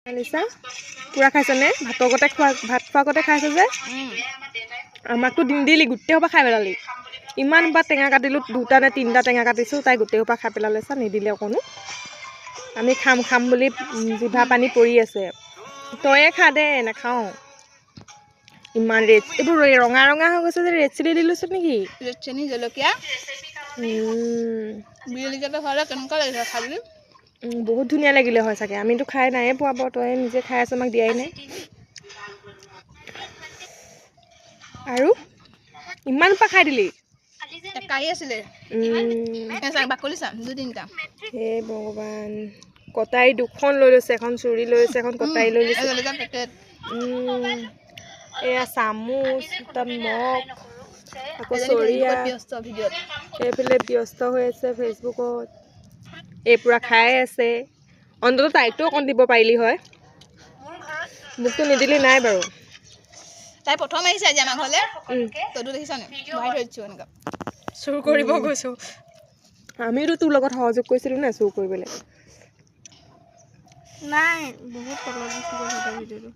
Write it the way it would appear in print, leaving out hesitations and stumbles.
লিচা, পূৰা খাইছনে? ভাতৰ গতে খোৱা, ভাত খোৱা আগতে খাইছ যে। আমাকতো নিদিলি, গোটেই সোপা খাই পেলালি। ইমান সোপা টেঙা কাটিলোঁ, দুটা নে তিনিটা টেঙা কাটিছোঁ, তাই গোটেই সোপা খাই পেলালে। চা, নিদিলে অকণো। আমি খাম খাম বুলি জিভা পানী পৰি আছে। তয়ে খা দে, নাখাওঁ। ইমান ৰেড, এইবোৰ ৰঙা ৰঙা হৈ গৈছে যে, ৰেড চিলি দি লৈছ নেকি? ৰেড চিলি, জলকীয়া। জলকীয়াটো খোৱালে কেনেকুৱা লাগিছে খাবি? বহুত ধুনীয়া লাগিলে হয় চাগে। আমিতো খাই নায়ে পোৱা বাৰু, তই নিজে খাই আছ, আমাক দিয়াই নাই। আৰু ইমান সোপা খাই দিলি? একাহি আছিলে। বাকলি চাম দুই তিনিটা। হে ভগৱান, কটাৰী দুখন লৈ লৈছে, এখন চুৰি লৈ লৈছে, এখন কটাৰী লৈ লৈছে। জলকীয়া পেকেট। এয়া চামুচ, তাত মগ, আকৌ চৰিয়া। ব্যস্ত ভিডিঅ'ত। এইফালে ব্যস্ত হৈ আছে ফেচবুকত। এই পূৰা খাই আছে। অন্ততঃ তাইকতো অকণ দিব পাৰিলি হয়, মোকতো নিদিলি নাই বাৰু। তাই প্ৰথম আহিছে আজি আমাৰ ঘৰলৈ। তইতো দেখিছ নে, বহাই থৈ দিছোঁ এনেকুৱা। চুৰ কৰিব গৈছোঁ। আমিওতো তোৰ লগত সহযোগ কৰিছিলোঁ নে চুৰ কৰিবলৈ? নাই, বহুত তলত গুচি গ'ল সিহঁতৰ ভিডিঅ'টো।